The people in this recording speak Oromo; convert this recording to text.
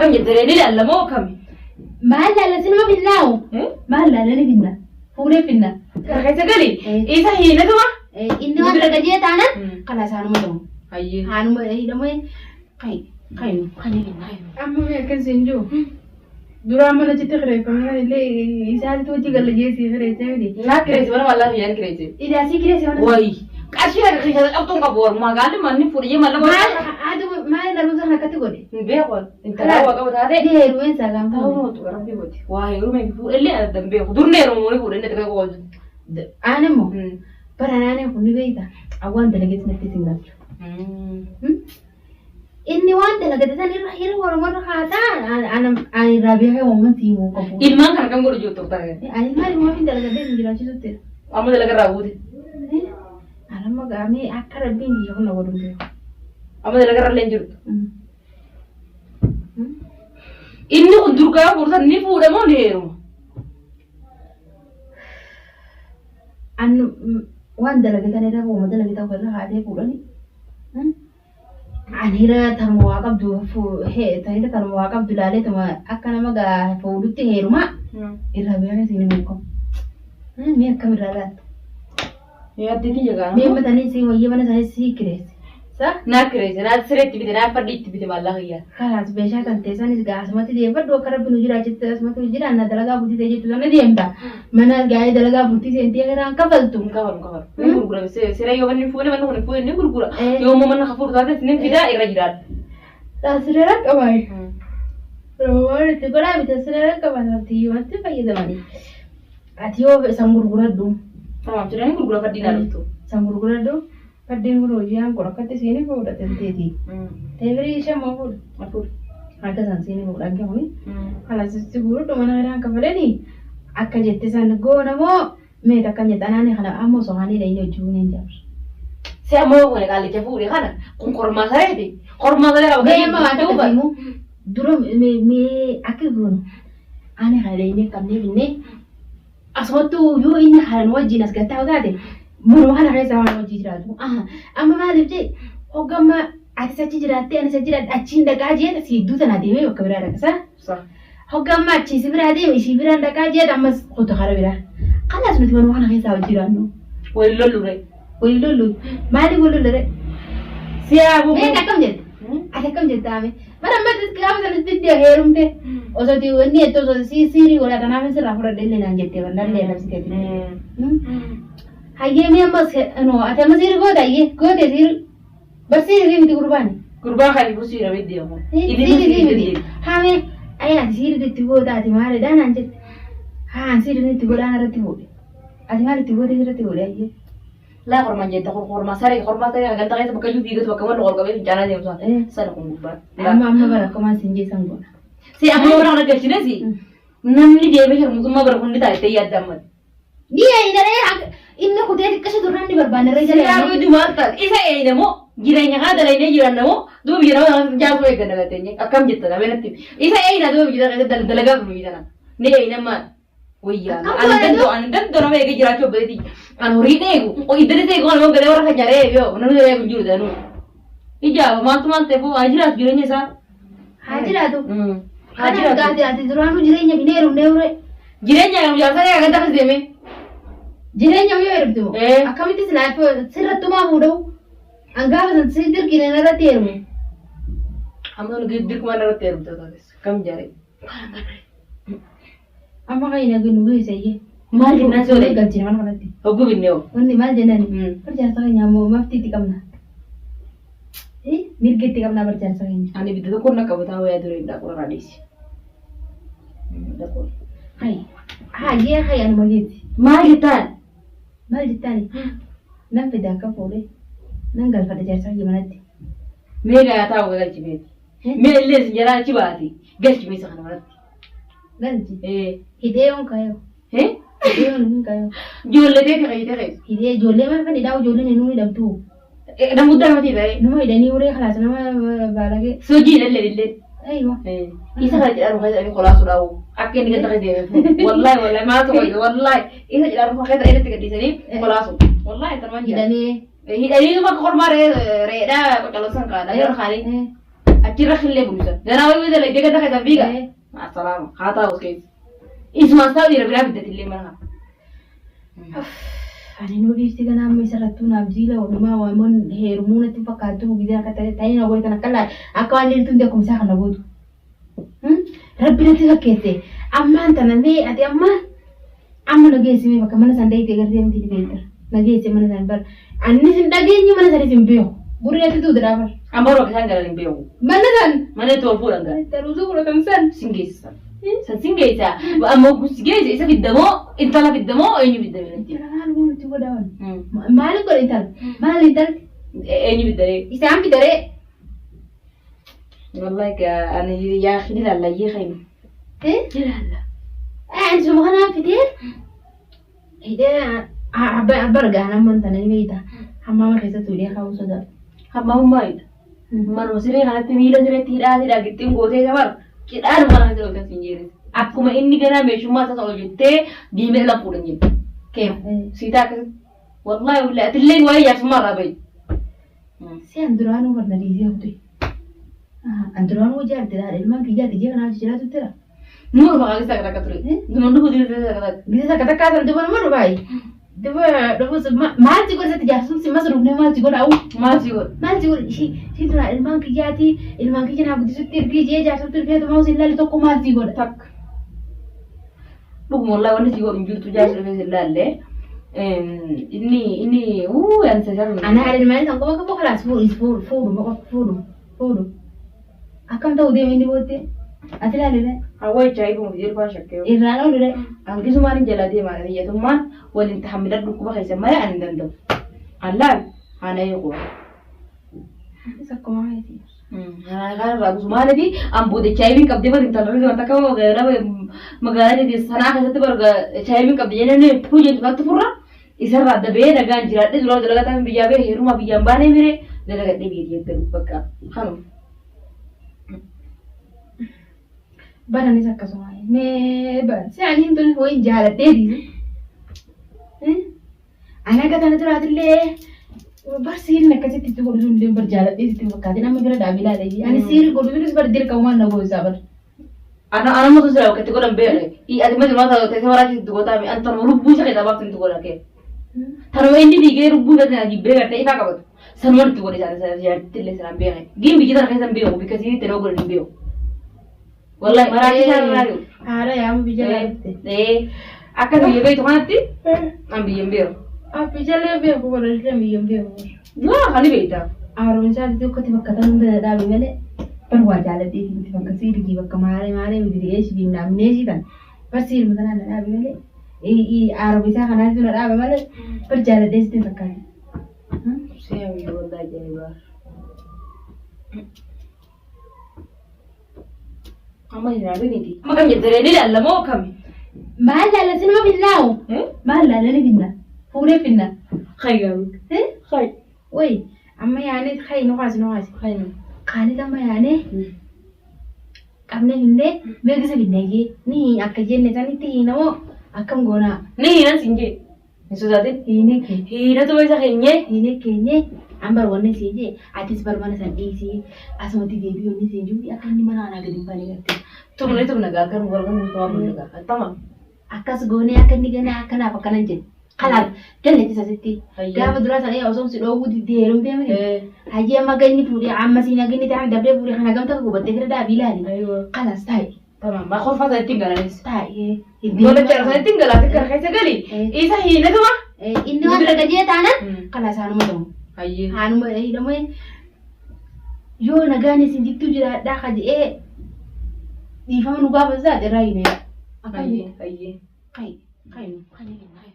Akkam jette ni ilaalla moo akkami? Maal laalla sinuma finnaawu? Maal laalla ni finna? Fuudhee finna. Gara keessa gali. Isa hiinatuma. Inni waan dargajee taanan kana isaanuma ta'u. Hayyee. Haanuma hidhamee kai kai Kan ni finna. Amma mee akkan siin jiru. Duraan mana achitti kireeffame kan illee isaanitti hojii galla jeesii kireessee miti. Naa kireesse mana maallaa biyyaan kireesse. Idaasii kireesse mana. Wayi. Qarshii akka keessa qabxuun qabu walumaa gaalli manni fuudhee mallaqa. Maal haadha maal dhaluusa kan akkatti godhe? Hin beeku. Intala waa qabu taate. Ni heerumeen isaa gaafa. Ta'uu mootu rabbi gooti. Waa heerume fuudhellee adda hin beeku. Durni heerumuu fuudhenne xiqqee qofa. Aan immoo bara naanee kun ni beekta. Awwaan dalageetti natti isin galchu. Inni waan dalagate san irra hira walumarra haasaa ani irraa beekee uummati himuu qabu. Ilmaan kana kan godhu jirtu taate. Ani ilmaan ilmaa fi dalagatee hin jiraachisutti. Amma dalagarraa buute. Anamma gaamee akka rabbiin biyya kun na godhu hin beeku. Amma dalagarra illee hin jirtu. Inni kun durgaa fuudhan ni fuudha moo ni heeruma? An waan dalagatan irra uuma dalagatan irra haatee fuudhani. Ani hira tanuma waa qabdu hira tanuma waa qabdu ilaalee tuma akka nama gaa fuudhutti heerumaa irraa beekee siin himuu qabu. Mee akkam irraa laatta? Yaaddi tiyya gaana. Mee matanii si wayyee mana isaanii si kireesse. Sa? Naa kireesse naa sireetti bite naa fadhi itti bite maallaqa kiyyaa. Kalaas meeshaa kan ta'e sanis gaa asumatti deeffadhu akka rabbi nu jiraachitti asumatti nu jiraanna dalagaa bultii ta'e jettu sana deemta. Mana gaa'ee dalagaa bultii seentee kiraan kafaltu. Hin kafalu hin kafalu. Ni gurgura siree yoo manni hin fuune manni kun hin fuune ni gurgura. Yoo immoo manni hafuuru taate ni fidaa irra jiraadha. Siree qabaay. Waan itti godhaa bita siree qaban tiyyumatti fayyadamanii. Ati yoo san gurguradhu. Tamaam jedhanii gurgura fadhiin haa dhuftu. San gurguradhu. Fardeen kun hojii kun akkatti siini fuudha tanteeti. Teebirii ishee moo fuudha? Afur. Akka isaan siini fuudha akka kuni. Kalas sitti guurudhu mana kiraan kafalanii akka jette san goona moo meet akkam jette anaani kana amma osoo haanii dhayinii hojii hin jaaru. Si ammoo yoo fuune qaallicha fuudhe kana kun kormaa sareeti. Kormaa saree qaba. Mee amma waan takka siimuu dura mee akka goonu ani kana dhayinee qabnee binnee Asumattuu yoo inni haala nu wajjin as gattaa'u taate manuma kana keessa waan hojii jiraatu. Aha. Amma maaliif jee hoggamma atis achi jiraattee anis achi jiraadhe achiin dhaqaa jee si iddoo tanaa deemee bakka biraa dhaqa saa. Sa. Hoggamma achii si biraa deeme ishii biraan dhaqaa jee ammas kutu kara biraa. Kalaas nuti manuma kana keessaa hojii jiraannu. Wal lollu ree. Wal lollu. Maaliif wal lollu ree? Siyaa bubbu. Mee akkam jette? Ati akkam jette ame? Bara amma gaafa sanis diddee heerumte osoo ti wanni jettu osoo si siirii godhaa kanaaf sirraa fudhadhe illee naan jettee bal'aallee arrabsiteeti. Hayyee mee amma no ati amma siirii goota hayyee goote siirii bar siirii miti gurbaani. Gurbaa kan ibsu siira deemu. Siirii miti. Haa mee ayi ati siirii itti goota ati maalidhaa naan jette. Haa an siirii itti godhaan irratti fuudhe. Ati maal itti goote irratti fuudhe hayyee. Laa kormaan jette kormaa saree kormaa saree kan ganda keessa bakka iyyuu fiigatu bakka mallu ol qabee fincaanaa deemu sana. Sana kun gurbaan. Amma amma bara akkumaan siin jeessan goona. Si amma bara kana galchines namni deemee sharmuutummaa bara kun ni ta'a jettee yaadda amma. Ni eeyina inni kutee xiqqasha turre inni barbaanne irra jala. Siyaa guutuu maal taate isa eeyina moo jireenya kana dalaynee jiranna moo duuba biyya nama kana jaarsoo eegganna gatteenye akkam jetta namee natti isa eeyina duuba biyya kana keessatti dalagaa qabnu biyya kana ni eeyina maal. Wayyaa Akkam ani goona danda'u ani danda'u nama eegee jiraachuu obboleetti ani horii dheegu iddoo eegu kan galee warra kan nyaaree eegee namni eegu hin jiru danuu. Ijaaba maaltu maal ta'eef haa jiraatu jireenya isaa. Haa jiraatu. Haa jiraatu. Ati ati duraanuu jireenya hin heerumne ure. Jireenya jaarsa eega ganda kas deemee. Jireenya yoo heerumte moo? Eh. Akkamitti silaa sirrattumaa fuudhau? An gaafa san si dirqiin irratti heerume. Amma nu dirquma irratti heerumte taates kam jaaree. Amma kan hin arginu geesse iyyee. Maal jennaan si olee? Galchine mana kanatti. Hogguu binnee hoo. Wanni maal jennaan? Mm. Bar jaarsa keenya ammoo maftii itti qabna. Eh, Mirga itti qabna bar jaarsa keenya. Ani ibidda tokko na qabataa wayaa dureen dhaquu irraa dhiisi. Dhaquu. Hay. Hayyee hay anuma geessi. Maal jettaan? Maal jettaani? Nan fida akka fuudhee. Nan galfadha jaarsa kiyya manatti. Mee gayaa taa'u galchi meeti. Mee illee isin jalaa achi baati. Galchi mee isa kana manatti. Galchi. Eh. Hidhee yoon kaayoo. Eh? Hidhee yoon hin kaayoo. Ijoollee ta'e fayyite keessa. Hidhee ijoollee maal kan hidhaa ijoolleen hin hidhamtu. Nama guddaa namatti ta'e. Nama hidhanii uree kalaas nama baalagee. Sochii illee illee. Aywa. Isa kana jedhaa rufa jedhanii qolaasuudhaa hoo. Akka inni ganda keessa deemee. Wallaahi wallaahi maal tokko wallaahi isa jedhaa rufa keessa irratti gadhiisanii qolaasu. Wallaahi tanumaan jedha. Hidhamee. Hidhanii bakka kormaa re'eedhaa qocaloosan kaadha. Gara kaanii. Achirra killee buusa. Ganaa wayii dalagdee ganda keessa fiiga. Assalaama. Haa taa'u keessa. Isumaan taa'u dhiira biraa fiddatillee mana kana. Ani nuu dhiifti kana amma isarrattuu naaf jiila oolumaa waamoon heerumuu natti hin fakkaattu gizee akka ta'e ta'ee na gootan akka laa akka waan liltuun akkuma isaa kana gootu. Rabbi natti fakkeesse ammaan tana mee ati amma amma na geessi mee bakka mana san deeyte gartee miti ni beekta na geessi mana san bar annis hin dhageenye mana sanis hin beeku gurri natti tuuta dhaafar. Amma yeroo isaan galan hin beeku. Mana san Mana itti ol fuudhan gara. Taruusa fudhatan san. Sin geessa. San sin geessa. Amma si geessa isa fiddamoo intala fiddamoo eenyu fiddame natti. Intala maal goonu itti godhaman? Maal godhe intala? Maal intalti? Eenyu fiddaree? Isaan fidaree. Wallahi gaa ani yaa akhi ni laalla yee khayma. Ni laalla. Ani suma kanaan fidee hidhee abba argaa namman tana ni beekta. Hammaama keessatti hidhee kaa'uu sodaadha. Hammaamummaa hidha. Manuma siree kanatti miila sireetti hidhaa hidhaa gixxiin gootee gabar cidhaan mana keessa olkan siin jeeris. Akkuma inni ganaa meeshummaa isaa ol jettee diimee dhala fuudhan jette. Keef siitaa akkasitti. Wallahi wallahi atillee waa'ee jaarsummaa irraa bahi. Si an duraanuu barna dhiisee kute. An duraanuu hojii argite ilmaan kiyyaati jee kanaaf jiraatu jira. Numa dhufa kaakisa takka takka ture. Numa dhufu diina takka takka. Gisa takka takkaa san duba nama dhufaayi. Duba dhufus maal si godha sitti jaarsumsi si mas dhufnee maal si godha au. Maal si godha? Maal si godha ishii ishii tuna ilmaan kiyyaati ilmaan kiyya naa guddisutti ergii jee jaarsumti dhufee tumaa usin laalli tokko maal si godha. Takka. Dhuguma wallahi wanni si godhu hin jirtu jaarsi dhufee si laalle. Inni inni uu yansa isaa sun. Ana haadha ilmaanii san qofa qabu kalaas fuudhu fuudhu fuudhu fuudhu fuudhu. Akkam ta'u deema inni booddee ati ilaalile Hawwa HIV miti jedhu shakkee. irraan oolure. Hangisumaan hin jalaa deemaa niyyatummaan waliin tahammila dhukkuba keessa malee ani hin danda'u. Allaal haana eegu. Isa akkuma haiti. Haana kana irraa buusu maaliif an booda HIV qabdee bari intala irra takka magaalaa magaalaa jetti sanaa keessatti barga HIV qabdi jennee hojjetu kanatti furra isarraa adda bahee nagaan jiraadhee duraa dalagaa ta'an biyyaa bahee heerumaa biyyaan baanee miree dalagadhee biyya deeggaru bakka kanuma. Baranis akkasuma. Mee baran si ani hin tun wayin jaaladhee dhiise. Ani akka kana turaatillee bar siiriin akkasitti itti godhu sun illee bar jaaladhee sitti hin fakkaatin amma bira dhaabii ilaalee. Ani siiri godhu sunis bar dirqamumaan na goosisaa bar. Ana ana matu sira wakati godhan beekne. I ati mati mata ta'e waraachi itti godhaa an tanuma lubbuu isa keessaa baaftu itti godha kee. Tanuma inni fiigee lubbuu isaa sana jibbee gartee ifaa qabatu. Sanuma itti godhe isaan sana jaartitti illee sanaan beekne. Giin biyya tana keessa hin beeku bikka siiritti nama godhan hin beeku. Wallahi maraachi isaa irraa jiru. Haara yaamu biyya laaltte. Ee akka biyya beektu kanatti an biyya hin beeku. Abbijalee beeku godhadhee biyya hin beeku. Laa kan beekta. Haaromsaa xixiqqootti bakka tan hunda dhaabe malee bar waa jaaladhee miti bakka siirgii bakka maaree maaree miti dhiyeessi fi naamneesii tan bar siirma tanaan na dhaabe malee haaromsaa kanaatu na dhaabe malee bar jaaladhee sitti hin fakkaate. Seera wallahi ajaa'ibaa. Amma hin arginiti. Amma kam jettee ni ilaalla moo kami? Maal laalla sinuma finnaawu? Maal laalla ni finna? Fuudhee finna? Khayyaru. Khay. Way amma yaanee khayi nu kaasi nu kaasi. Khaynu. Kaanis amma yaanee qabnee finnee beeksisa finneeyyee ni akka jenne sanitti hiinamoo akkam goonaa? Ni hiinan siin jee. Hin sodaatin. Hiinee keenya. Hiinatuma isa keenyee. Hiinee keenyee an bar wanni siin jee atis bar mana san dhiisii asumatti deebii wanni siin jiru akka inni mana anaa gadi hin baane gartee. Tumne tumne gaa akka nu gargaru nu tumaa tumne gaa. Attama. Akkas goonee akka inni ganaa akkanaaf akkana hin jedhe. Kanaaf galleetti asitti. Gaafa duraa sana osoo si dhoowwuu diddee heerumtee miti. Hayyee amma akka inni fuudhee amma siin akka inni ta'an dabree fuudhee kana gamta gubattee fira dhaabii ilaali. Kalaas taa'i. Tamam. Maa kolfaa sana ittiin galanis. Taa'i. Gola jara sana ittiin galaati gara keessa gali. Isa hiinatuma. Inni waan gajee taanaan kalaas haanuma ta'u. Hayyee. Haanuma hidhamee yoo nagaan isin jittuu jiraadhaa ka jedhee dhiifama nu gaafatu taate irraa hiinee. Hayyee. Hayyee. Kai, kai, kai, kai.